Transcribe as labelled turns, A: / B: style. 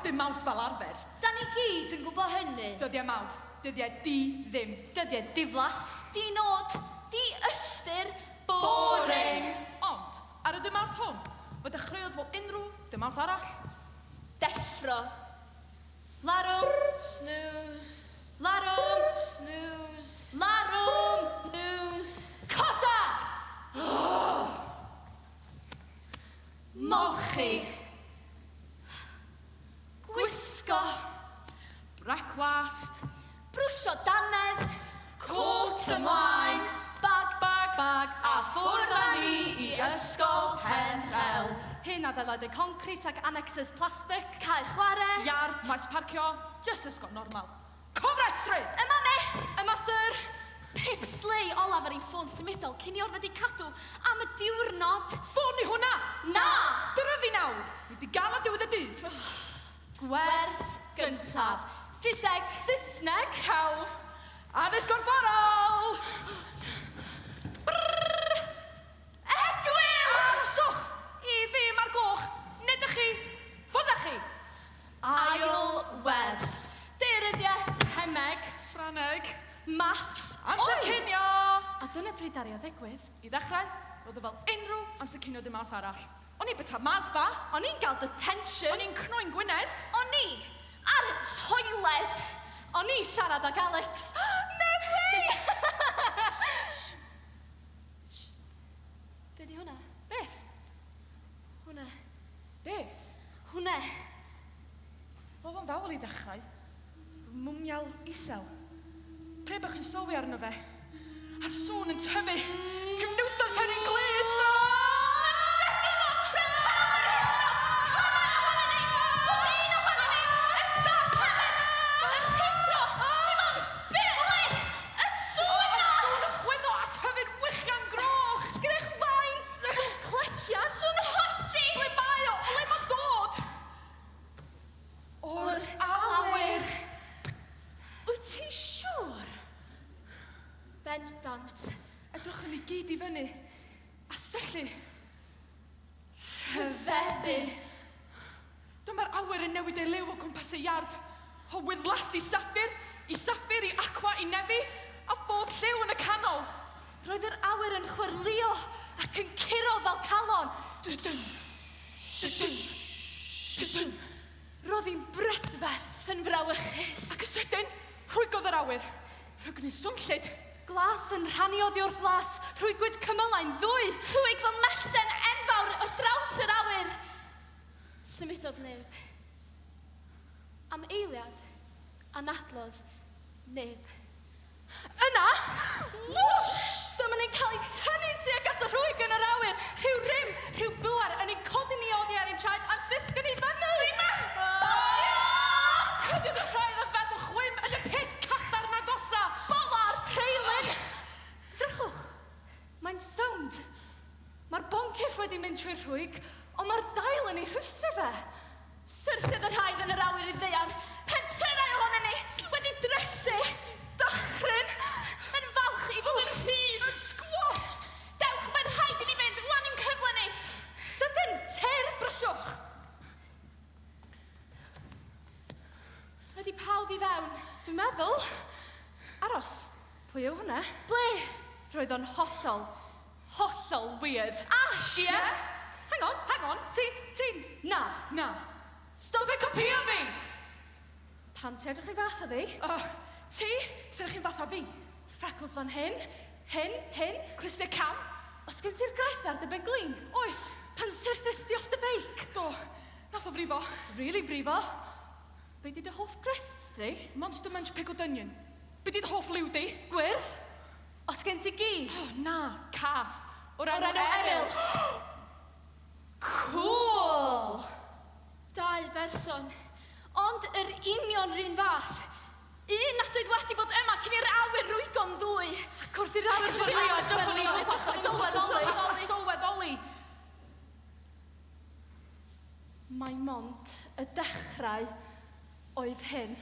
A: dy Mawrth fel arfer.
B: Da ni gyd yn gwybod hynny.
A: Dyddiau Mawrth, dyddiau di ddim.
C: Dyddiau diflas.
B: Di nod, di ystyr,
A: boring. Ond, ar y dy Mawrth hwn, fe dechreuodd fel unrhyw dy Mawrth arall.
B: Deffro.
C: Larwm.
B: Snooze.
C: Larwm.
B: Snooze.
C: Larwm.
B: Snooze.
C: Coda! Molchi.
B: Gwisgo.
A: Brecwast.
B: Brwsio dannedd.
C: Cwt ymlaen.
B: Bag,
C: bag,
B: bag.
C: A ffwrdd â ni i Ysgol Penrhewl. Hen adeiladau concrit ac annexes plastig.
B: Cae chwarae.
C: Iard.
A: Maes parcio. Jyst ysgol normal. Cofrestru!
B: Yma miss!
C: Yma syr!
B: Pip slei olaf ar ei ffôn symudol cyn i orfod ei cadw am y diwrnod.
A: Ffôn i hwnna!
B: Na!
A: Dyra fi nawr! Ni di gael ar diwedd y dydd.
C: Gwers gyntaf.
B: Ffiseg.
C: Saesneg.
A: Celf. Addysg gorfforol!
B: Brrr! Egwyl!
A: Arhoswch! I fi mae'r gloch, nid y chi. Ffwrdd â chi!
B: Ail wers. Daearyddiaeth.
C: Cemeg.
A: Ffrangeg.
C: Maths.
A: Amser
C: Oi!
A: cinio!
C: A dyna pryd ddaru o ddigwydd.
A: I ddechrau, roedd o fel unrhyw amser cinio dim Mawrth arall. O'n i'n byta Mars bar.
C: O'n i'n gael detention.
A: O'n i'n cnoi'n Gwynedd.
B: O'n i ar y toiled.
C: O'n i'n siarad ag Alex.
B: No way! Be di hwnna?
C: Beth?
B: Hwnna.
A: Beth?
B: Hwnna.
A: Roedd o'n ddawel i ddechrau. Mwmial isel. Pryd bych chi'n sylwi arno fe? A'r sŵn yn tyfu. Rhyw niwsans hen i'n glust.
B: Mae'n sydyn o! Rhaid pawb yn rhuthro! Cymaint ohonon ni! Pob un ohonon ni! Y staff hefyd! Yn rhuthro! Dim ond bywyd! Y sŵn 'na!
A: Y sŵn yn chwyddo a tyfu'n wichian groch!
C: Sgrech fain! Sŵn clecia! Sŵn hollti!
A: Ble mae o? O le mae'n dod? O'r awyr!
C: Wyt ti'n siŵr?
B: Bendant.
A: Edrychwn ni gyd i fyny a syllu.
B: Rhyfeddu.
A: Dyma'r awyr yn newid ei liw o gwmpas y iard. O wyrddlas i saffir, i saffir, i aqua, i nefi, a phob lliw yn y canol.
C: Roedd yr awyr yn chwyrlïo ac yn curo fel calon.
A: Dydyn! Dydyn! Dydyn!
C: Roedd hi'n brydferth.
B: Yn frawychus.
A: Ac yn sydyn, rhwygodd yr awyr. Rhwygwn yn swnllyd.
C: Glas yn rhannu oddi wrth las, rhwygwyd cymylau'n ddwy.
B: Rhwyg fel mellten enfawr ar draws yr awyr. Symudodd neb. Am eiliad, anadlodd neb.
C: Yna, wwsh! Dyma ni'n cael ein tynnu tuag at y rhwyg yn yr awyr. Rhyw rym, rhyw bŵer yn ein codi ni oddi ar ein traed a'n llusgo ni fyny.
A: Dwi'n methu! Cydiodd y rhaid a feddwl chwim yn y peth cadarn agosa.
B: Bola'r preilin!
C: Drychwch, mae'n sownd. Mae'r boncyff wedi mynd trwy'r rhwyg, ond mae'r dail yn ei rhwystro fe.
B: Syrthiodd y rhaid yn yr awyr i'r ddaear. Pentyrrau ohonon ni wedi drysu.
C: Dychryn!
B: Yn falch i fod yn rhydd.
A: Yn squashed!
B: Dewch, mae'n rhaid i ni fynd, wan i'n cyfle ni.
C: Sydyn, tyrd!
A: Brysiwch!
B: Ydy pawb i fewn?
C: Dwi'n meddwl. Aros, pwy yw hwnna?
B: Ble?
C: Roedd o'n hollol, hollol weird.
B: Ash!
C: Ie? Hang on,
A: Hang on,
C: Ti,
A: ti'n...
C: na.
A: Na. Stopio copïo fi!
C: Pam ti'n edrych yn fath â fi?
A: Oh, ti, sy'n chi'n fath â fi?
C: Freckles fan hyn, hyn, hyn.
A: Clustiau cam?
C: Os gen ti'r graith ar dy ben-glin?
A: Oes.
C: Pan syrthist di off dy feic?
A: Do. Nath o frifo.
C: Really brifo. Be di dy hoff crisps di?
A: Monster Munch Pickled Onion. Be di dy hoff liw di?
C: Gwyrdd. Os gen ti gi?
A: Oh, na. Cath. O'r
C: O'r
A: enw
C: enw
A: Eryl.
C: Eryl. Cool!
B: Dau berson. Ond yr union run fath. Un nad oedd wedi bod yma cyn i'r awyr rwygo'n ddwy.
C: Ac wrth i'r awyr chwyrlïo, edrychwn ni o gwmpas a sylweddoli.
A: A sylweddoli.
C: Mai mond y dechrau oedd hyn.